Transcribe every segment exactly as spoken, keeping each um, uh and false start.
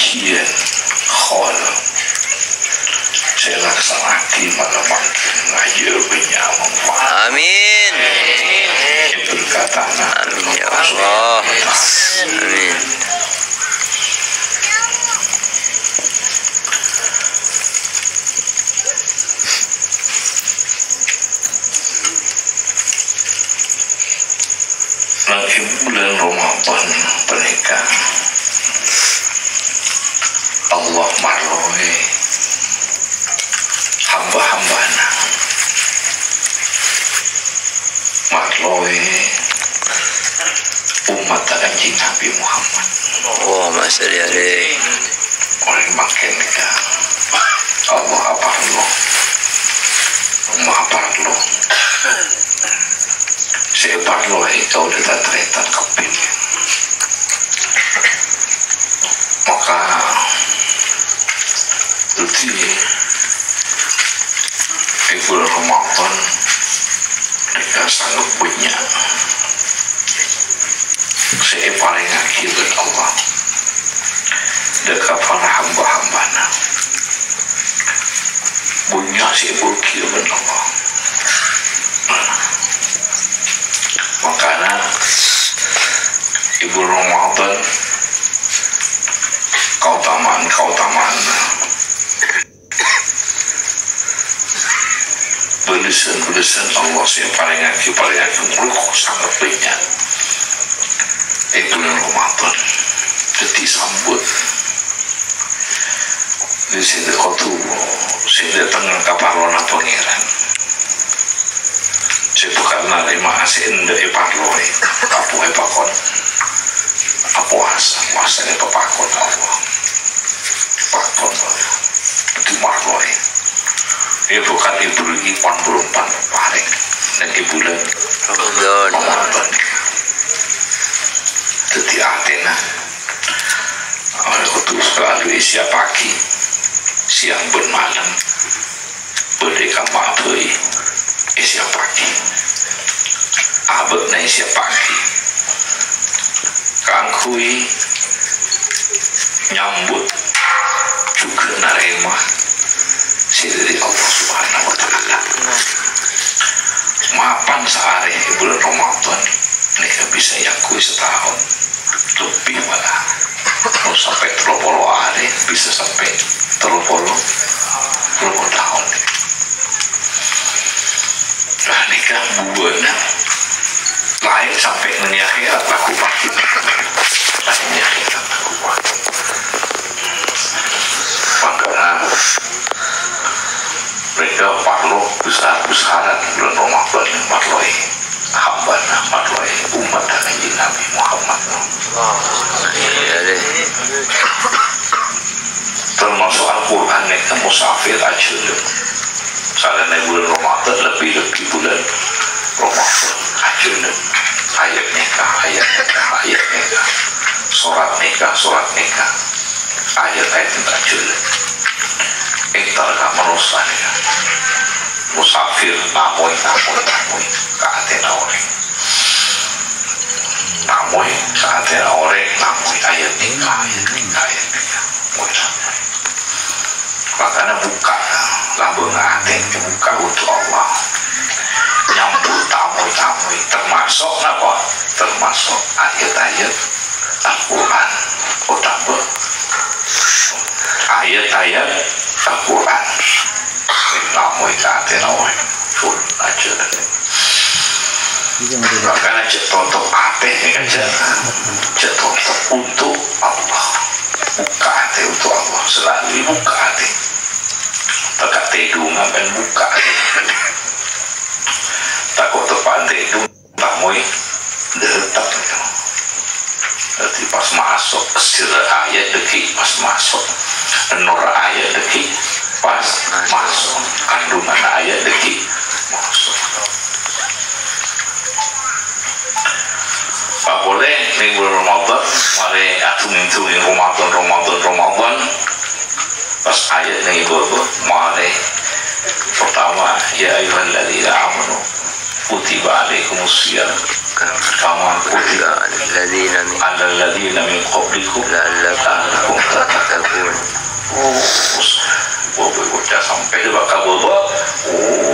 Iyâ, khol. Sè èlaksanaaghi malem mangkèn ngajâ bânnya' manfaat. Amin. Berkatana. Amin, ya Allah. Amin. Nangèng bulân Ramadan panèka Allah marlowè hamba-hambana, marlowè ommatta Kanjeng Nabi Muhammad. Allahumma shalli alaihi. Orèng mangkèn nèka Allah aparlo. Allah aparlo. Sè èparloè kaulâ tan-tarètan kabbhi. Maka, dhâddhi, è bulân Ramadan, Nèka sanget bânnya' sè èparèngaghi bân Allah dâ' ka para hamba-hambana. Bânnya' sè èbâghi bân Allah. Mangkana, è bulân Ramadan, kaotamaan-kaotamaan. Bâlessan-bâlessan Allah sè èparèngaghi, parèngaghi molo sanget bânnya'. È bulân Ramadan, dhâddhi sambut. Sè dâ' kodhu, sè dâteng kaparlona Pangèran. Sè bhâkal narèma sè endâ' èparloè, kapo èpakon. Apowasa, wasana èpakon Allah. Pakon. Dhâddhi marlowè. È bhâkal èbhârri'i pon-bârâmpan parèng neng è bulân Ramadan. Ramadan. Dhâddhi atèna, ah, kodhu selalu èsiapaghi, siang bân malem. Bâdâ è kamma bhâi èsiapaghi. Abâ'na èsiapaghi kaangghuy nyambut jhughân narèma sè dâri Allah Subhanahu wa Ta'ala. Mapan saarè è bulân Ramadan nèka bisa èangghuy sataon. Lebbi mala. Mon sampè' tello polo arè, bisa sampè' tello polo, tello polo taon. Nah, nèka buwâna laèn sampè' neng è akhèrat, lagghu paghi. Laèn è akhèrat, lagghu paghi. Mangkana, Mènangka parlo besar-besaran bulân Ramadan nèka marlowè hambâna, marlowè ommatta Kanjeng Nabi Muhammad. Termasuk Al-Qur'an nèka musafir ajhâlân. Saellana bulân Ramadan, lebbi-lebbi bulân Ramadan ajhâlân. Ayat nèka, ayat nèka, ayat nèka. Sorat nèka, sorat nèka. Ayat-ayat nèka ajhâlân. Entar ka manossa nèka. Musafir, namoy, namoy, namoy ka atèna orèng. Namoy ka atèna orèng, namoy ayat nèka, ayat nèka, ayat nèka. Moy, namoy. Mangkana bukka' lambâng atè, bukka' untuk Allah. Nyambut tamoy-tamoy, termasuk napa? Termasuk ayat-ayat Al-Qur'an, otabâ ayat-ayat Al-Qur'an. Lamun ka atèna orèng, pon ajhâlân. Makana jhâ' totop atè, ya kan, jhâ'? Jhâ' totop untuk Allah. Bukka' atè untuk Allah, selalu bukka' atè. Tèka tèdung, sampèyan bukka' atè. Tako' teppa'an tèdung. Tamoy dâteng. Dhâddhi pas maso', sèra ayat dhâggi' pas maso'. Enor ayat dhâggi' pas maso'. Kandungan ayat dhâggi' maso'. Papolè neng bulân Ramadan, marè adhungèn-dhungèn Ramadan, Ramadan, Ramadan. Pas ayat neng è bâbâ, marè pertama, "Ya ayyuhalladzina amanu." Kutiba alaikumus shiyam kama kutiba alal ladzina min qablikum la'allakum tattaqun. Terros, bâbâ bocah sampè' dâ' ka bâbâ,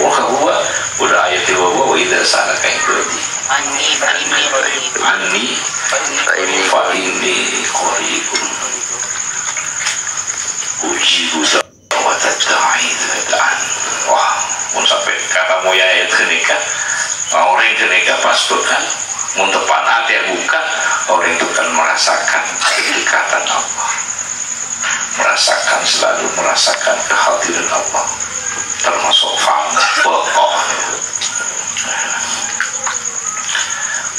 oh, ka bâbâ, bâdâ ayat è bâbâ, "Wa idza sa'alaka ibadi." Anni, anni, anni, fa inni qaribun. Ujibu da'watad da'i idza da'an. Wah, mon sampè' katamoy ayat ghânèka, orèng ghânèka pas bhâkal, mon teppa'na atè bukka', orèng bhâkal merasakan kedekatan Allah. Merasakan, selalu merasakan kehadiran Allah, termasuk fa'al.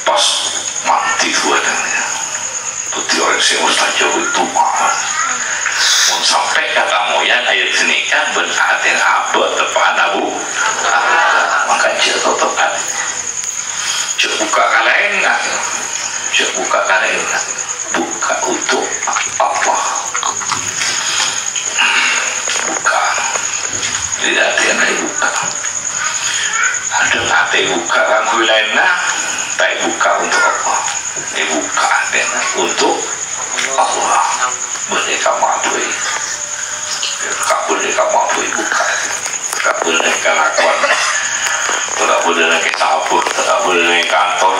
Pas mandi buatan, ya. Dhâddhi orèng sè mustajab du'a. Mon sampè' katamoyan ayat ghânèka, bân atèna abâ' teppa'an abu. Maka jhâ' totop atè. Jhâ' bukka' ka laènna. Jhâ' bukka' ka laènna. Bukka' untuk Allah. Bukka'. Jadi, atèna èbukka'. Adâ' atè èbukka' kaangghuy laènna, ta' èbukka' untuk Allah. Èbukka' atèna untuk Allah. Bânnè ka mabui. Kabânnè ka mabui bukka'. Kabânnè ka kalakowan. Kabânnè ka sabâ, kabânnè ka kantor.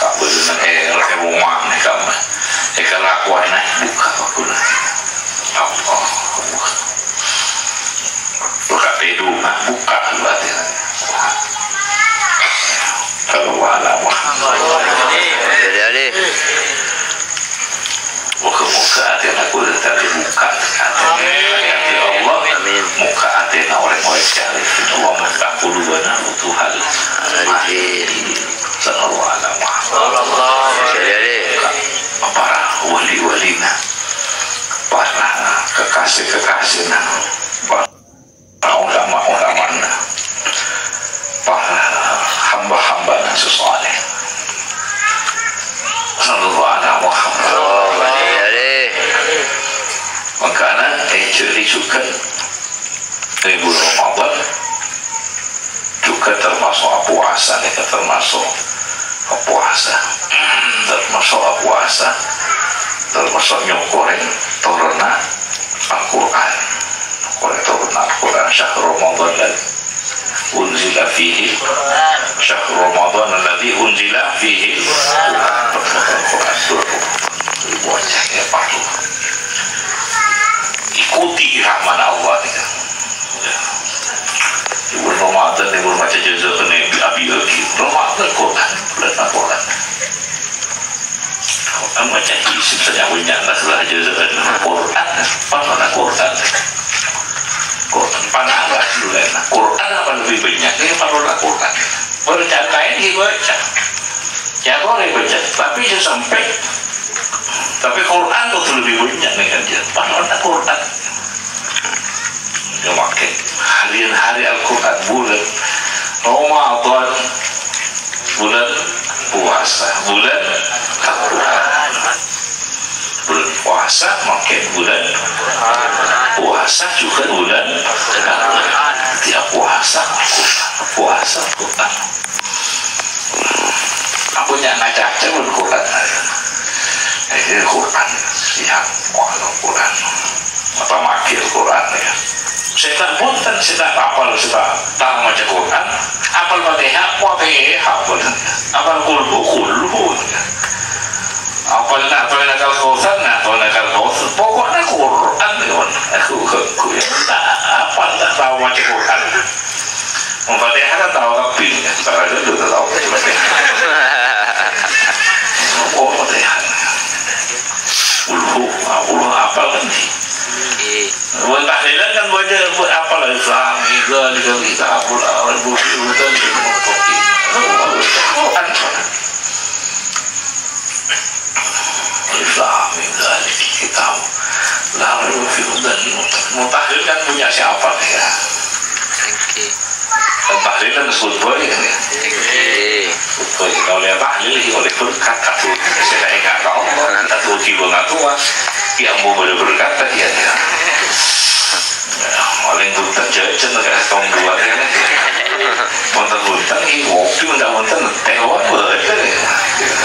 Kabânnè è, è roma, è kamma. È kalakowanna bukka' bhâkal. Allah. Bukka' tèdung, bukka' bâtèn. Kalau wala, wah. Jadi, jadi. Moga-moga atèna kaulâ tadi bukka'. Amin. Ya Allah. Amin. Moga atèna orèng-orèng sè arifin. Allahumma iftah qulubana futuhal arifin. Sallallahu alaihi wasallam. Jadi, jadi. Para wali-walina. Para kekasih-kekasihna. Para ulama-ulamana, para hamba-hambana sè saleh. Sallallahu ala Muhammad. Allahumma shalli alaihi. Mangkana, eh, jadi juga, eh, bulan Ramadan juga termasuk puasa, ya, termasuk puasa. Termasuk puasa, termasuk nyokorè turunna Al-Qur'an. Nyokorè turunna Al-Qur'an, syahr Ramadan alladzi unzila fihi, syahr Ramadan alladzi unzila fihi Al-Qur'an. Al-Qur'an, surah. Wajahnya palu. Ikuti iramana Allah, ya. Bulan Ramadan, bulan maca juz'an, abi-abi. Ramadan, Qur'an, bulan Al-Qur'an. Kan maca hizib saja punya, nah, salah juz'an. Qur'an, pas mana Qur'an? Qur'an, panangga dulu, nah. Qur'an apa lebih banyak? Ini perlu Qur'an. Bacaan lain dibaca. Ya, boleh baca. Tapi jangan sampai. Tapi Qur'an tuh lebih banyak nih kan, ya. Pas mana Qur'an? Ya, makin hari-hari Al-Qur'an, bulan Ramadan, bulan puasa, bulan Al-Qur'an. Bulan puasa, makin bulan puasa juga bulan Al-Qur'an. Tiap puasa Al-Qur'an, puasa Al-Qur'an. Aku nyak ngaca-ngaca pon Quran. Eh, Quran, siap, wah, Quran. Apa maca Quran, ya? Sè ta' bhunten, sè ta' apal, sè ta' tao maca Quran, apal Fatihah, Fatihah, pon. Apal kulhu, kulhu. Apal na, apal na kal kautsar, na, apal na kal kautsar. Pokoknya Quran, ya, pon. Aku, aku, ya, ta' apal, ta' tao maca Quran. Wong Fatihah kan tao kabbhi, ya. Salah itu udah tao Fatihah. Oh, Fatihah. Ulhu, ah, ulhu apal kan? Iya. Wong tahlilan kan baca, buat apal, Alif Lam Mim, dzalikal kitabu la raiba fihi, hudan lil muttaqin. Quran. Alif Lam Mim, dzalikal kitabu la raiba fihi, hudan lil muttaqin. Mau tahlil kan punya siapa, ya? Oke. Kan tahlil kan khutbah, ya, kan, ya? Oke. Khutbah, kalau yang tahlil, ya, oleh berkat, satu. Saya nggak tahu, satu jiwa nggak tua. Ya, mau boleh berkat, ya, ya. Paling bhunten jhâjhân ka tong dua, ya. Mon ta' bhunten, ngopi, mon ta' bhunten, tèh, wah, bhunten, ya.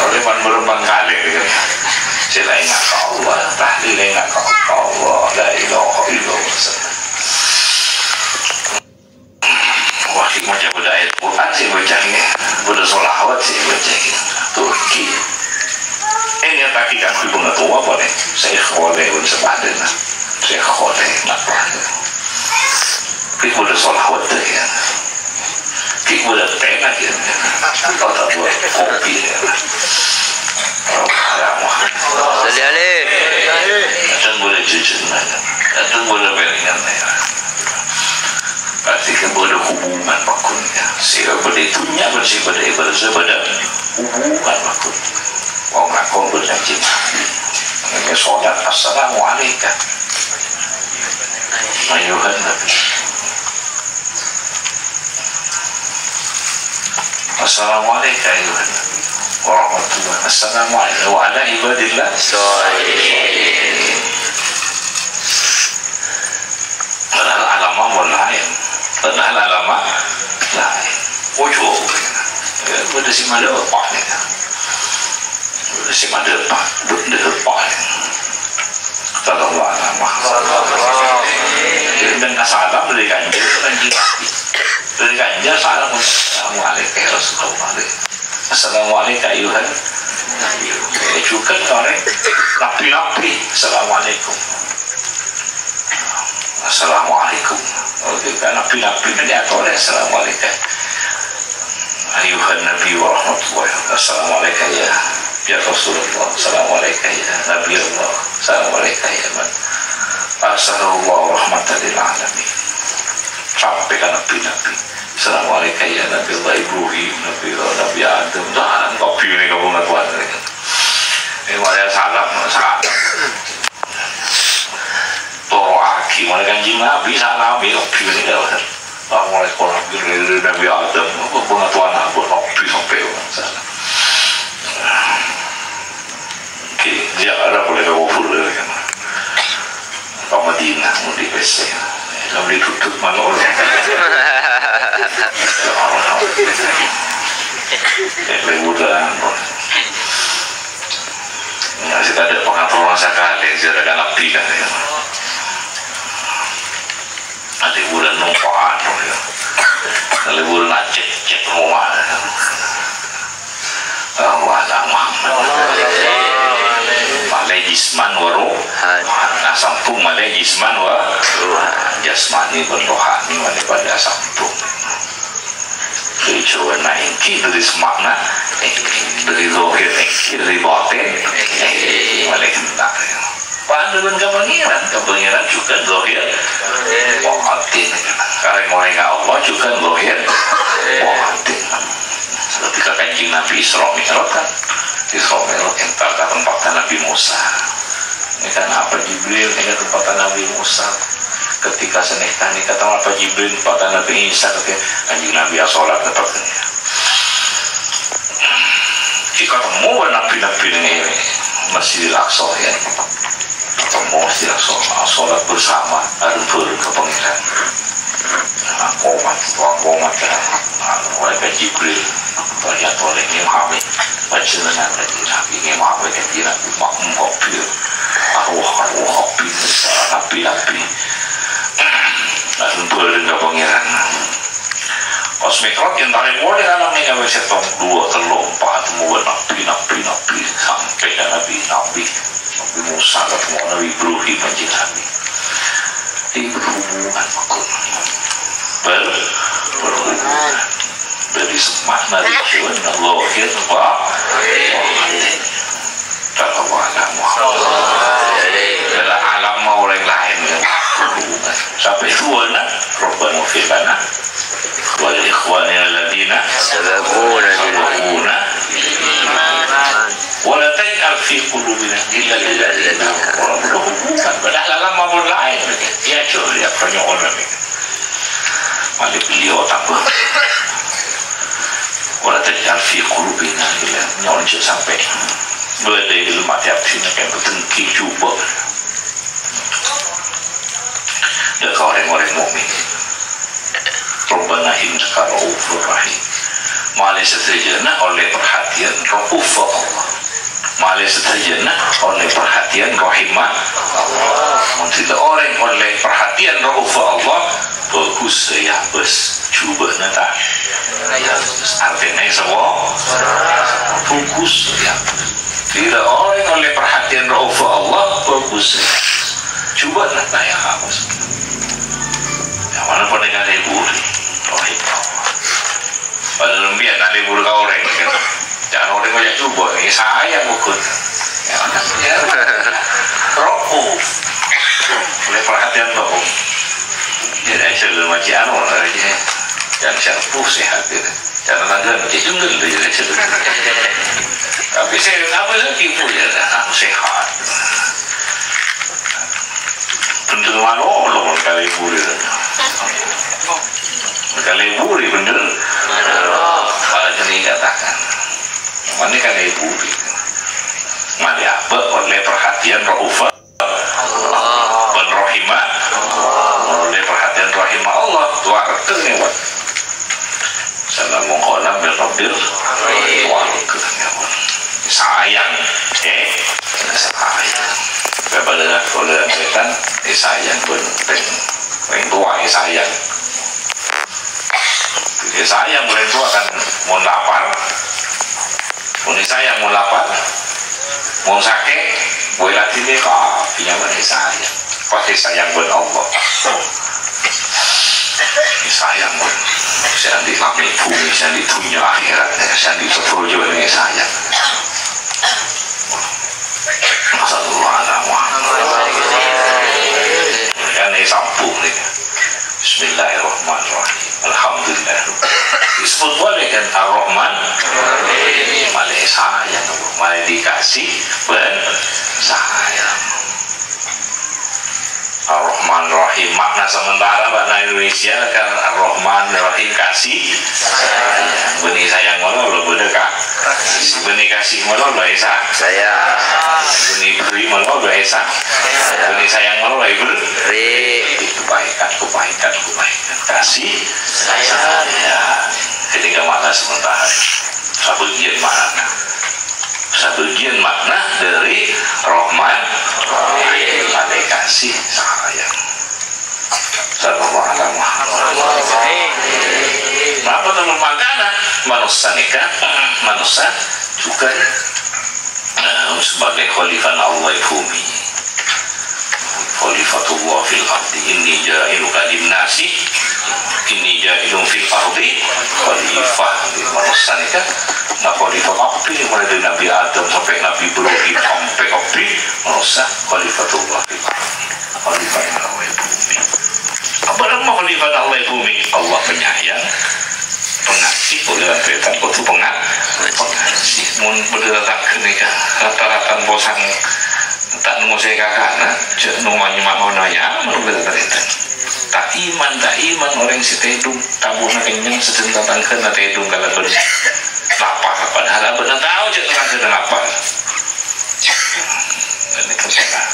Oleh pan berempat kali, ya. Sila ingat Allah, tahlil ingat Allah. Padâna, sè khotè, napa? Ki' bâdâ sholawat, ya. Ki' bâdâ tèh, ya. Atau bâdâ kopi, ya. Sholli alaihi. Kadhâng bâdâ jhujhun, kadhâng bâdâ pèlèngan, ya. Berarti kan bâdâ hubungan, pakon, ya. Sè bâdâ è dhunnya, berarti bâdâ è bârâ', bâdâ hubungan, pakon. Wong lakon bâdâ jhujhun. Nèka sholat, "Assalamu alaika ayyuhan nabi." "Assalamu alaika ayyuhan nabi. Warahmatullah. Assalamu alaika wa ala ibadillah sholihin." Padahal alamma mon laèn. Padahal alamma laèn. Ojo. Ya, bâdâ sè malè apa nèka? Sè madhâpa, bâdâ apa? Sallallahu alaihi wasallam. Dan salam dâri Kanjeng, Kanjeng Nabi. Dâri Kanjeng salam, "Assalamualaikum ya Rasulullah. Assalamualaikum ayyuhan Nabi." Ya, jhughân ka orèng nabi-nabi. Assalamualaikum. Assalamualaikum. Oke, kan nabi-nabi kan diator ya, "Assalamualaikum." Ayyuhan Nabi wa rahmatullah. Assalamualaikum ya, ya Rasulullah. Assalamualaikum ya Nabi Allah. Assalamualaikum ya man arsalallahu rahmatan lil alamin. Sampè' ka nabi-nabi. Assalamualaikum ya Nabi Allah Ibrahim, Nabi Allah, Nabi Adam. Salam, kopi ini kamu ngakuan. Ini Maria salam, salam. Toro'aghi, mangkana Kanjeng Nabi salami, obi mènèka, Ustaz. Lah, mulai korang dulu, Nabi Adam, apa pengetahuan apa, Nabi sampai, Ustaz. Oke, ya, ada boleh ke kubur, ya, kan? Ke Madinah, mau di P C. Kalau ditutup, mana orang? Ya, liburan, Bos. Ya, sè tadâ' pangatoran sakalè, sè tadâ' nabi kan, ya. Liburan nompa' anu, ya. Liburan ngecek-cek rumah, ya. Allahumma. Malè jisman wa ruhan. Asampung malè jisman wa ruhan. Jasmani bân rohani malè padâ asampung. Tujuanna èngghi dâri semma'na èngghi, dâri zahir èngghi, dâri batin èngghi. Malè kènta'. Padâ bân ka Pangèran, ka Pangèran jhughân zahir batin. Ka rèng-orèngnga Allah jhughân zahir batin. Ketika Kanjeng Nabi Isra Mi'raj kan, Isra Mi'raj èntar ka tempatta Nabi Musa. Ini kan apa Jibril, ini tempatta Nabi Musa. Ketika sanèka nèka, tempatta Jibril, tempatta Nabi Isa, ketika Kanjeng Nabi asolat tempatta. Jika temu nabi-nabi ini Masjidil Aqsa, ya. Temu Masjidil Aqsa, asolat bersama, adhâbu ka Pangèran. Nah, komat, wah, komat, ya. Nah, malaikat Jibril, ternyata oleh Imam Hamid. Panjhennengngan Kanjeng Nabi, Imam Hamid, Kanjeng Nabi, makmum kopi. Aroh, aroh, kopi, nabi-nabi. Nah, adhâbu ka Pangèran. Pas Mi'raj, èntarè polè ka alam nèka, wis sèttong, duwâ', tello', empa', temu bân nabi, nabi, nabi, sampè' ka nabi, nabi, Nabi Musa, ketemu Nabi Ibrahim, Kanjeng Nabi. Ini berhubungan, makon. Ber-, berhubungan. Dâri semma'na tujuan, Allah, ya, Pak. Kata Allah, dalam alam mau lain-lain, ya. Berhubungan. Sampai tujuanna, Rabbana ighfir lana wa li ikhwanina alladzina sabaquna bil iman. Wa la taj'al fi qulubina ghillan lil ladzina amanu. Padahal alam mabon laèn. Ya, coba lihat pernyaan. Mali beliau tambah. Wa la taj'al fi qulubina ghillan. Nyo'on jhâ' sampè' bâdâ è dâlem atè abdhina kèng dengki, jhubâ'. Dâ' ka orèng-orèng mukmin. Rabbana innaka raufur rahim. Malè sadhâjâna ollè parhatèyan rauffa Allah. Malè sadhâjâna ollè parhatèyan rahimma Allah. Mon dhâddhi orèng ollè parhatèyan rauffa Allah, bhâghus, ya, bâs. Jhubâ'na ta'? Ya, bâs. Artèna sapa? Bhâghus, ya. Bilâ orèng ollè parhatèyan rauffa Allah, bhâghus, ya. Jhubâ' la ta' èhapus. Yang mana pernikahan ibu? Rahimahullah. Padahal sampèyan alèbur ka orèng, kan? Jangan orèng banyak jhubâ', ini sayang ukur. Ya, ya. Rauf. Oleh perhatian Rauf. Ya, saya sudah baca anu, ya. Jangan saya pusing hati. Jangan ada, ya, jungkel tuh, ya, saya sudah. Tapi saya, apa lagi, Bu, ya, aku sehat. Bhendher malolo kalèburi. Kalèburi bhendher. Malah jadi katakan. Mana kalèburi. Mari apa oleh perhatian Raufah. Bân rahimah. Oleh perhatian rahimah Allah. Dua rekan ni, Wan. Salamun qaulan min rabbir rahim. Sayang, eh? Sayang. Kepada oleh setan, eh, sayang pun. Orang tua, eh, sayang. Eh, sayang orang tua kan mau lapar. Mun sayang mau lapar. Mun sakè', boy ladinè, kabbi nyamana sayang. Pasti sayang bân Allah. Sayang bân. Sè andi' langngè' bhumè, sè andi' dhunnya akhèrat, sè andi' sadhâjâna sayang. Sallallahu alaihi wasallam. Kan ini sambung nih. Bismillahirrahmanirrahim. Alhamdulillah. Disebut boleh kan Ar-Rahman? Malè sayang, malè dikasih bân sayang. Ar-Rahman Rahim. Makna sementara bahasa Indonesia kan Ar-Rahman Rahim, kasih sayang. Bânnè sayang malolo bâdâ ka-, bânnè kasih malolo esa. Sayang. Bânnè bherri' malolo esa. Bânnè sayang malolo èbher-, bherri'. Kebaikan, kebaikan, kebaikan. Kasih sayang. Jadi, nggak makna sementara. Sabâgiyân makna. Sabâgiyân makna dâri Rahman Rahim, malè kasih sayang. Sallallahu alaihi wasallam. Napa to mangkana manossa nèka, manossa jhughân, eh, sebagai khalifah Allah è bhumè. Khalifatullah fil ardi, inni ja'iluka linnasi, inni ja'ilun fil ardi khalifah. Manossa nèka, na khalifah kabbhi, mulai dâri Nabi Adam sampè' Nabi Ibrahim, sampè' kabbhi, manossa khalifatullah fil ardi. Khalifah Allah è bhumè. Apa nama khalifah Allah è bhumè? Allah penyayang, pengasih, oleh lan setan kodhu penga-, pengasih. Mun bâdâ tatangghâ nèka, rata-rata posang, ta' nemmo sè kakana, jhâ' nomma nyemma ngono ya, mun bâdâ tarètan. Ta' iman, ta' iman orèng sè tèdung, tabu'na kennyeng, sedheng tatangghâna tèdung kalabân lapar. Padahal abâ'na tao jhâ' tatangghâna lapar. Dan itu salah.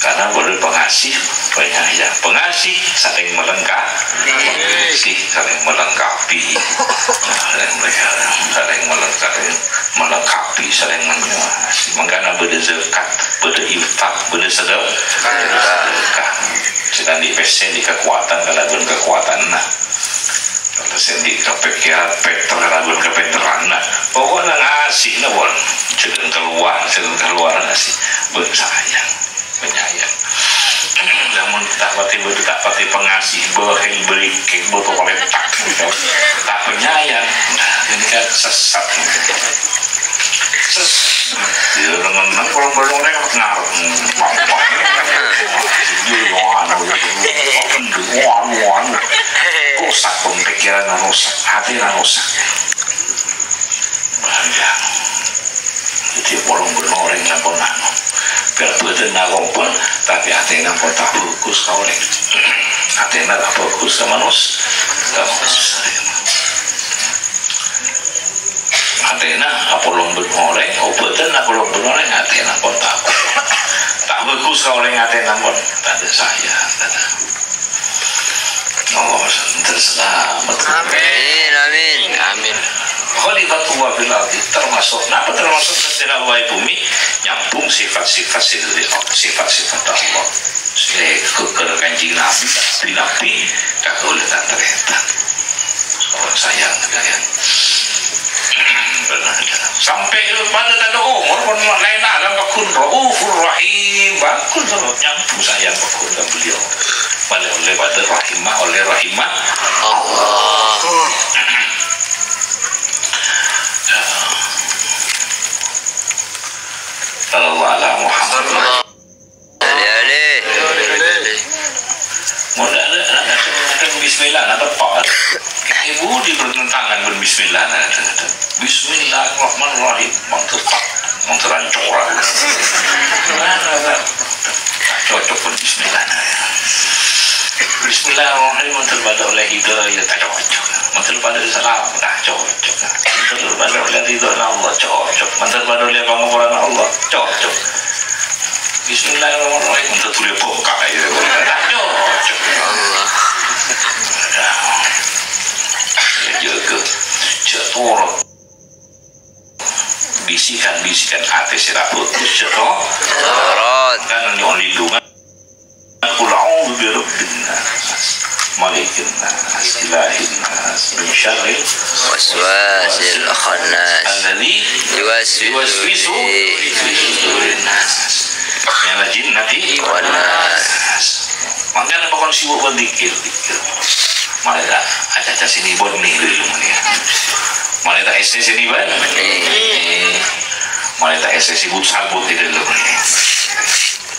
Karena boleh pengasih, penyayang. Pengasih saling melengkapi. Pengasih saling melengkapi. Saling melengkapi, saling melengkapi, saling menyuasi. Mangkana bâdâ zakat, bâdâ infak, bâdâ sedekah. Sedekah. Sè andi' pèssè, andi' kakowadhân, kalabân kakowadhânna. Kalau sè andi' kapèkkèran, pènter, kalabân kapènterranna. Pokokna ngasih, napa? Jhâ' kalowar, jhâ' kalowar ngasih. Bân sayang. Penyayang. Lamun ta' patè bâdâ, ta' patè pangasih, bahil, bârikè, bâto kolètak, ta' penyayang. Nah, ini kan sesat. Sesat. Ya, dengan nang orang-orang yang ngarep, hmm, apa? Ya, anu, ya, anu, anu. Rusak, pemikiran rusak, hati rusak. Bahaya. Jadi, polong bân orèng ampon anu. Bân bâdânna ampon, tapè atèna ampon ta' bhâghus ka orèng. Atèna ta' bhâghus ka manos-, ka manusia. Atèna apolong bân orèng, oh, bâdânna apolong bân orèng, atèna ampon ta', ta' bhâghus ka orèng, atèna ampon tadâ' sayang, tadâ'. Allah, terus selamat. Amin, amin. Amin. Khalifatullah fil ardi, termasuk, napa termasuk Gusti Allah è bhumè? Nyambung sifat-sifat sendiri, sifat-sifat Allah. Sè ghugghur Kanjeng Nabi, nabi-nabi, kagolè tan-tarètan. Orang sayang, sayang. Benar, benar. Sampè' padâ tadâ' omor, pon laèn alam pagghun Raufur Rahim. Pagghun terros nyambung sayang pagghun ka beliau. Malè ollè padâ rahimah, ollè rahimah Allah. Sallallahu ala Muhammad. Alè-alè. Mon la, la, la, la, bismillah, na teppa'. Ibu di pertentangan bân bismillah, na, na, na, na. Bismillahirrahmanirrahim. Mon teppa', mon terancora. Na, na, na. Cocok bân bismillah, na. Bismillahirrahmanirrahim. Mon teppa' ollè hidayah, ta' cocok. Mon teppa' ollè salam, ta' cocok. Mon teppa' ollè ridho Allah, cocok. Mon teppa' ollè pangampona Allah, cocok. Bismillahirrahmanirrahim. Untuk boleh buka ya. Aduh. Allah. Ya, jaga. Jatuh. Bisikan-bisikan atè sè ra putus, jatuh. Kan nyuwun lindungan. Qul a'udzu birabbin nas, malikin nas, ilahin nas, min syarril waswasil khannas. Alladzi yuwaswisu yuwaswisu fi sudurin nas. Minal jinnati wan nas. Mangkana pokon sibuk bân dzikir, dzikir. Malè ta' acaca sini bân nih dulu, ya. Malè ta' esse sini bân. Malè ta' esse sibuk sabut di dalam.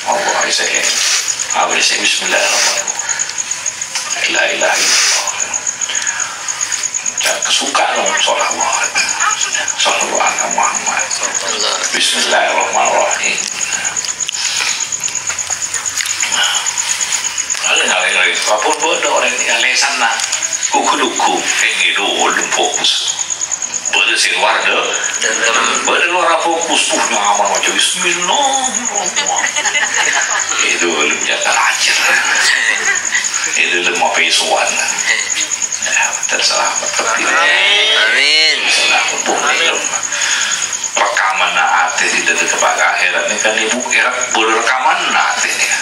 Allah, esse. Apa esse? Bismillahirrahmanirrahim. La ilaha illallah. Kesukaan sholawat. Sholawat ala Muhammad. Bismillahirrahmanirrahim. Alè ngalè-ngalè. Apon bâdâ orèng yang lesanna. Kuku-kuku. Ini dulu fokus. Bâdâ sè luar dâ. Bâdâ luar fokus. Tuh nyaman aja. Bismillahirrahmanirrahim. Itu belum jaka ajar. Itu belum apa isuan. Ya, terserah. Amin. Terserah. Rekamanna atè sè dâddhi ka akhèrat nèka, ibu, era bâdâ rekamanna atè nèka.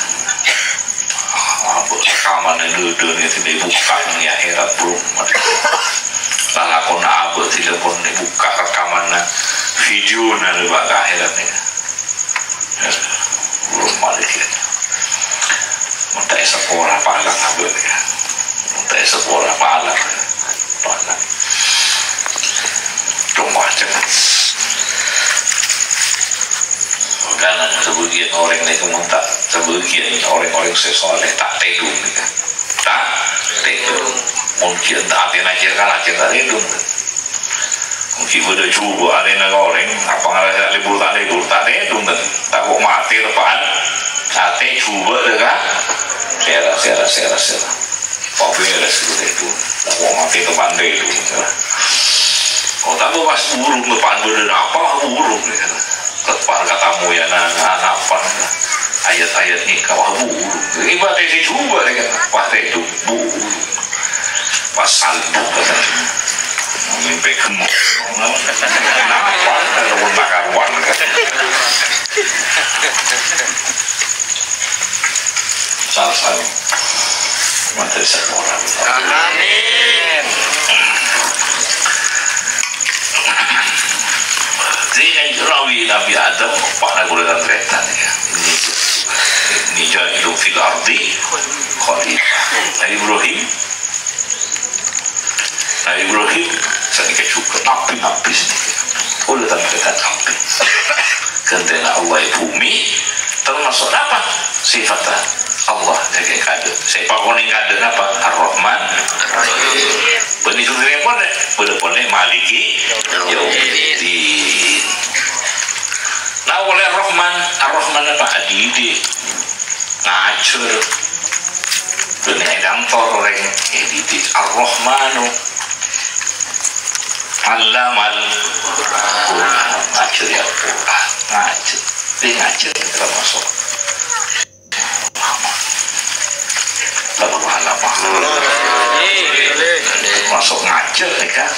Ah, bâdâ rekamanna dâdâ nèka sè ibu ka akhèrat, bro. Lalakonna abâ' sè pon ibu ka rekamanna videona lèbât ka akhèrat nèka. Belum balik ya. Minta sekolah palang apa ya? Minta sekolah palang. Palang. Dong macam. Kan ada sebagian orang itu minta, sebagian orang-orang sesoleh tak tedung, ya. Ta' tedung. Mungkin ta' atèna cèr kan, cèr ta' tedung. Mungkin bâdâ jhubâ' atèna ka orèng, apa ngarasa libur ta' libur, ta' tedung kan. Tako' matè teppa'an, atè jhubâ' dâ' ka. Sèra, sèra, sèra, sèra. Pabèrès gitu tedung. Tako' matè teppa'an tedung. Oh, tako' pas burung teppa'an bâdâ napa, burung gitu. Teppa' katamoyan na-, na-, napa, ayat-ayat nèka, wah, bu. Ibarat sè jhubâ' nèka, wah, tedung, bu. Pas salbu, kata. Mimpi gemuk. Napa, kalau pun tak karuan, kata. Salah satu. Matur sembahna. Amin. Jadi, yang rawi Nabi Adam, Pak Nabi Adam Tretan, ya. Ini, ini ja'ilun fil ardi khalifah. Nabi Ibrahim, Nabi Ibrahim, sanèka jhughân nabi-nabi sanèka. Oleh tanpa kata nabi. Ghântèna Allah è bhumè, termasuk napa? Sifat Allah jâgâ kadâ'. Sè pakonè kadâ' napa? Ar-Rahman. Bânnè ghun repot, bâdâ polè Maliki Yaumiddin. Nah, oleh Rahman, Ar-Rahman napa? Adidik. Ngajhâr. Bânnè è kantor orèng, è didik. Ar-Rahmanu 'allamal Qur'an. Ngajhâr ya Qur'an. Ngajhâr. Sè ngajhâr termasuk. Termasuk ngajhâr. Termasuk ngajhâr, ya kan?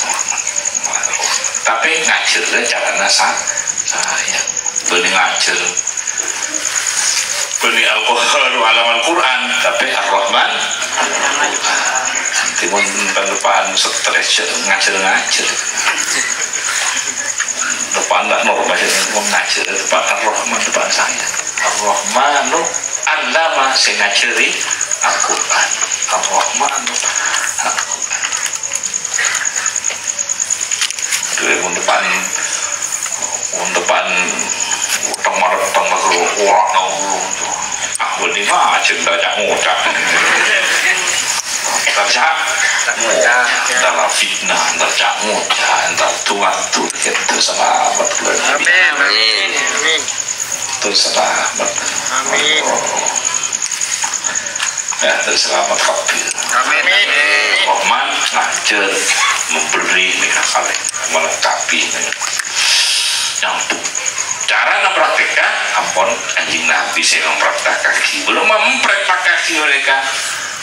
Tapè ngajhâr carana sa-, saya. Bânnè ngajhâr. Bânnè Al-Qahharu 'allamal Qur'an, tapè Ar-Rahman. Timun pandeppa'an stres ngajhâr-ngajhâr. Teppa'an ta' normal, sè ngajhâr teppa'an Ar-Rahman, teppa'an saya. Ar-Rahmanu 'allama, sè ngajhâri Al-Qur'an. Ar-Rahmanu Al-Qur'an. Aduh, mon teppa'an, mon teppa'an, teng marep, teng negro, ora tau. Ah, bânnè macem, ta' ca'-ngoca'. Entar ca', entar fitnah, entar ca'-ngoca', entar tu-ngatu, gitu, salamet. Amin. Amin. Terus salamet. Amin. Ya, terus salamet kabbhi. Amin. Rahman, lanjut memberi, nih, kali, melengkapi, nih. Nyambung. Cara mempraktekkan, ampon Kanjeng Nabi sè mempraktekkan. Belum mempraktekkan mereka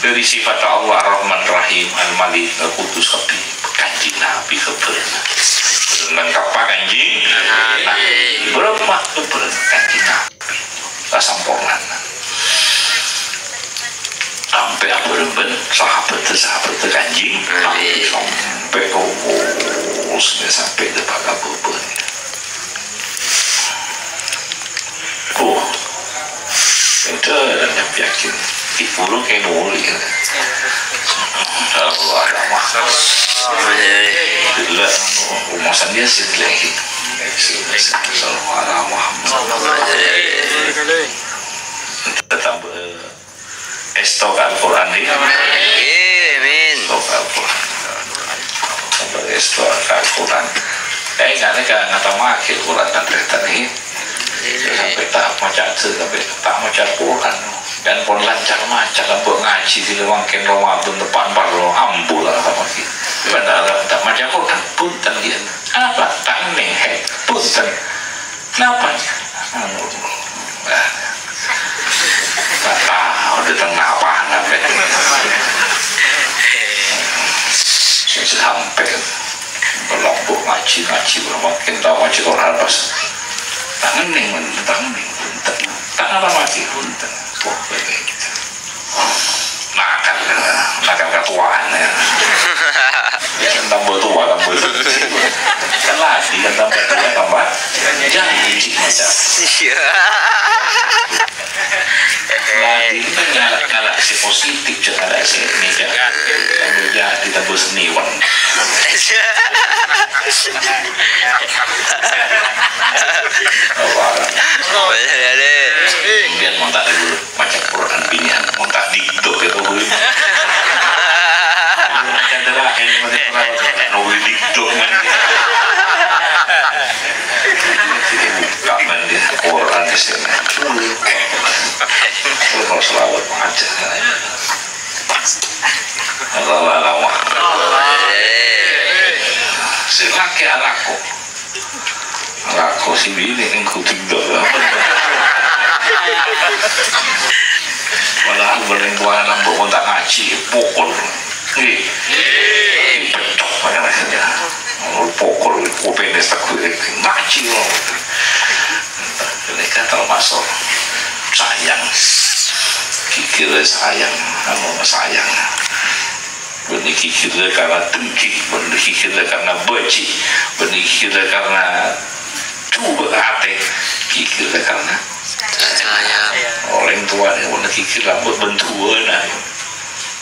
dari sifat Allah Ar-Rahman Rahim, Al-Malik, Al-Qudus, kabbhi Kanjeng Nabi kebel. Lengkap Kanjeng Nabi. Belum waktu kebel Kanjeng Nabi. Kasampurnaan. Sampè' abhâreng bân sahabat-sahabat Kanjeng Nabi. Amin. Sampè' terros, sampè' dâpa' ka bâbâna. Oh, itu yang yakin. Di puro kayak nuli, ya. Allah, Allah. Gila, anu, rumasan dia sih, lagi. Sallallahu alaihi Muhammad. Tambah, eh, èsto ka Al-Qur'an, ya. Amin. Èsto ka Al-Qur'an. Tambah èsto ka Al-Qur'an. Eh, nggak nih, nggak tahu makai Al-Qur'an kan, ternyata, nih. Sampè' ta' maca, sampè' ta' maca Al-Qur'an. Kan pon lancar maca, kan bâ' ngajhi, sè mangkèn Ramadan teppa'an parlo, ambu la, ta' maca. Bhendher, ta' maca Al-Qur'an, bhunten, ya. Apa? Ta' ngennèng, he, bhunten. Napa? Anu, ah, ta' tao, dâteng napa, napa. Sampè' kelompok ngajhi, ngajhi, mangkèn tao ngajhi Qur'an pas. Ta' ngennèng, ta' ngennèng, bhunten. Ta' ngapa ngajhi, bhunten. Wah, bhâi. Nakal, nakal katowan, ya. Kan tambah tua, tambah sedih. Kan lagi, kan tambah tua, tambah jadi macam. Iya. Lagi itu kan ngalak-ngalak si positif, cek ngalak si ini, cek. Tambah jadi, tambah seniwan. Iya. Apa? Oh, iya, iya. Biar mau tak dulu. Maca Qur'an binè'an, mon ta' dikdok itu, kuwi. Maca dera, ini maca Qur'an, no, kuwi dikdok, man. Buka, man, dia Qur'an di sini. Terus selawat maca. Allah, Allah, Allah. Sing lakè alako. Lako si binè' engko' tinggal. Malah aku paling buah nambah kontak ngaji, pokol. Nggih. Pecok pada rasanya. Pokol, kupingnya seteguk, ngaji, loh. Ini kan termasuk sayang. Kikir sayang, anu sayang. Bân èkikirrâ karna dengki, bân èkikirrâ karna bâji', bân èkikirrâ karna jhubâ' atè, èkikirrâ karna sayang. Orèng towa nèka bân èkikir lambâ' bân duwâna.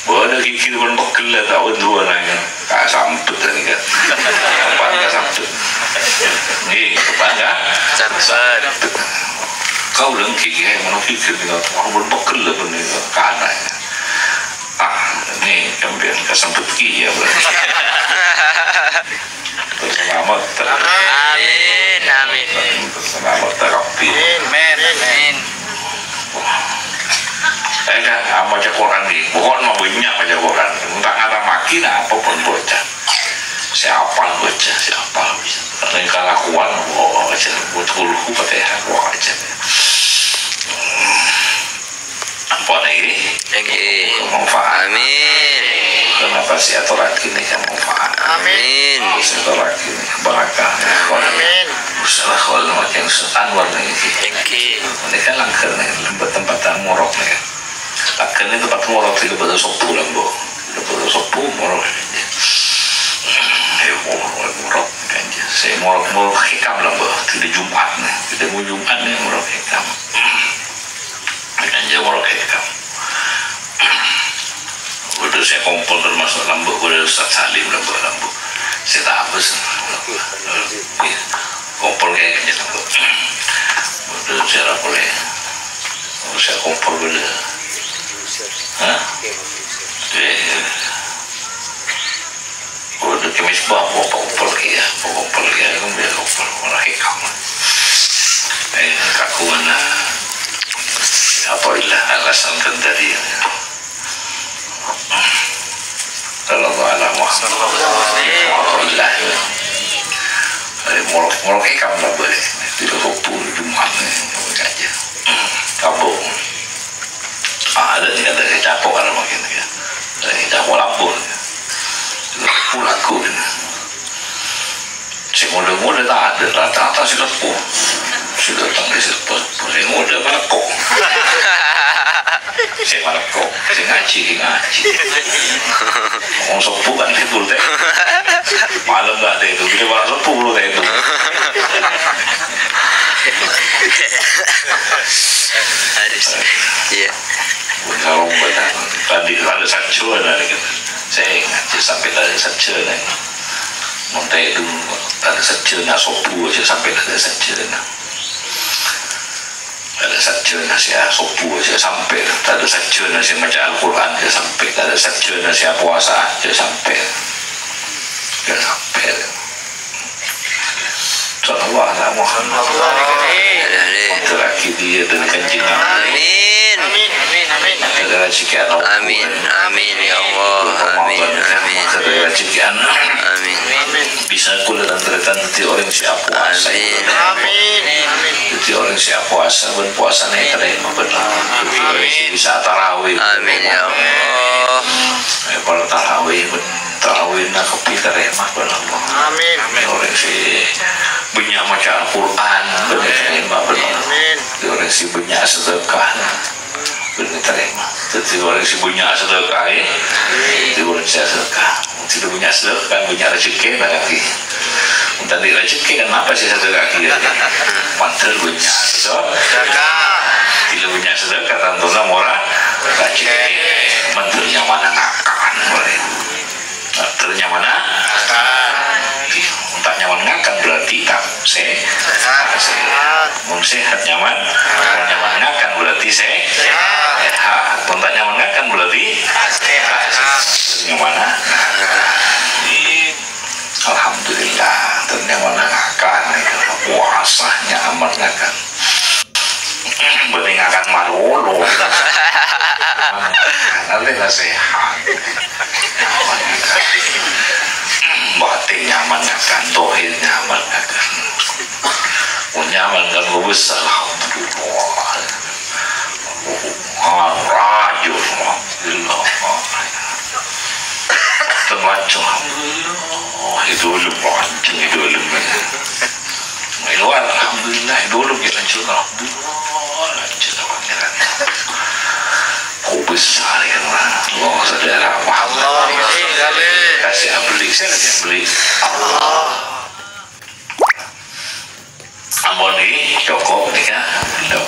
Bân èkikir bân pegghellâ ta' bân duwâna. Kasampet nèka. Kapan kasampet? Nggih, kapan ka? Sampet. Kaulâ ngghi, mon èkikir nèka, bân pegghellâ bân nèka, kana. Ah, ini sampèyan kasampet kèya, berarti. Terus selamat. Amin, amin. Terus selamat, ya Rabbi. Amin, amin. Eh, kan, ah, maca Qur'an, nih. Pokoknya bânnya' maca Qur'an. Entah ngata maki, nah, apa pon bâca. Sè apal bâca, sè apal bisa. Ning kalakowan, wah, aja. Buat kulhu, Fatihah, wah, aja. Ampon, nggih. Nggih. Manfaat. Amin. Kenapa si aturan kini kan manfaat? Amin. Si aturan kini barakah. Amin. Usaha kalau makin anwar nggih. Nggih. Ini kan langgar nih, tempat-tempat yang murok nih. Langgar ini tempat murok, tidak pada sobu lah, Bu. Tidak pada sobu, murok. Ya, murok, murok. Kanjeng. Sè morok-morok hikam lambâ', dhuli Jum'at nè. Dhuli Jum'at nè morok hikam. Kanja morok hikam. Bâdâ sè kompol termasuk lambâ', bâdâ Ustaz Salim lambâ', lambâ'. Sè tabes. Iya. Kompol kaya kanja lambâ'. Bâdâ sè ra polè. Sè kompol bâdâ. Hah? Iya. Waduh, kemis bâ, apa, apa, apa lagi ya? Apa, apa lagi ya? Kan biar apa, orang hikam. Eh, kakuan, ah. Apa ilah alasan kan tadi ya? Sallallahu alaihi wasallam. Apa ilah? Eh, morok, morok hikam lah boleh. Tidak apa, Jumat ni, apa aja. Kampung. Ah, ada ni, ada ni, capok kan makin ya. Ada ni, capok lampun. Lampun aku ni. Sè ngodâ-ngodâ ta' adâ', rata-rata sè seppo. Sè dâteng sè seppo, sè ngodâ malèkko. Sè malèkko, sè ngajhi, sè ngajhi. Wong seppo kan tidur tè. Malem ta' tidur, bilâ bârâmma seppo tidur. Harus. Iya. Bukan orang benar. Tadi ada saja, nah, gitu. Saya ingat, saya sampai tadi saja, nah. Mon tèdung, tadâ' sajjhâna sobbhu jhâ' sampè' tadâ' sajjhâna. Tadâ' sajjhâna sè asobbhu jhâ' sampè', tadâ' sajjhâna sè maca Al-Qur'an jhâ' sampè', tadâ' sajjhâna sè apowasa jhâ' sampè'. Jhâ' sampè'. Sallallahu ala Muhammad. Amin. Moghâ dhâddhi dhâlâ dhâlem Kanjeng Nabi. Amin. Amin. Amin. Amin. Amin. Amin, ya Allah. Amin. Amin. Bisa kaulâ tan-tarètan dhâddhi orèng sè apowasa. Amin. Amin. Dhâddhi orèng sè apowasa bân powasana ètarèma bân dhâddhi orèng sè bisa tarawih. Amin, ya Allah. Eh, para tarawih bân tarawihna kabbhi ètarèma bân Allah. Amin. Dhâddhi orèng sè bânnya' maca Al-Qur'an bân ètarèma bân Allah. Amin. Dhâddhi orèng sè bânnya' sedekah. Bân ètarèma. Dhâddhi orèng sè bânnya' sedekah, ya. Dhâddhi orèng sè sedekah. Sè bânnya' sedekah, bânnya' rejhekkèna, kan, ghi. Mon tadâ' rejhekkè, kan, napa sè sedekah, ya? Mandhâr bânnya' sedekah. Dhâddhi bânnya' sedekah, tantona mora rejhekkè. Mandhâr nyamana ngakan, orèng. Ternyamana? Ngakan. Mon ta' nyaman ngakan berarti ta' se-, sehat. Mon sehat nyaman, mon nyaman ngakan berarti se-, sehat. Mon ta' nyaman ngakan berarti ta' sehat. Ternyamana? Alhamdulillah, ternyamana ngakan. Puasanya aman ngakan. Bânnè ngakan malolo. Nanti lah sehat. Bâtin nyaman ngakan, dohir nyaman ngakan. Mun nyaman kan bagus, alhamdulillah. Rajul, alhamdulillah. Tengah, alhamdulillah. Itu lebih panjang, itu lebih. Mèlo, alhamdulillah, dulu kita lanjut, alhamdulillah, lanjut, Pangeran. Kok besar ya, Allah, saudara Muhammad. Allahumma sholli alaih. Kasih beli, saya kasih beli. Allah. Ampon, nggih, cukup, nika. Cukup.